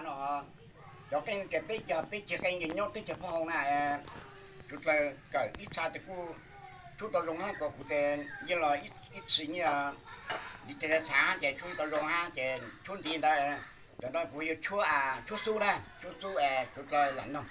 No, cov qeej ces peb cog peb ceg qeej ces nyob teb chaws Phob Hoo na, Tsum Dlaws kawm ib txha tes kuj tshub tau zoo hab, kuv tes yeej los ib txhis nyiaj li tes txha ces tshub tau zoo hab ces tshub ntiv ntawd. Cov no kuv yuav tshub, tshub xub na, tshub xub es Tsum Dlaws lam noog.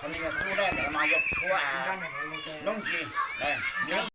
Qhov no yog kub dab, ntawm no mas yog tshuab noob ntsis, noob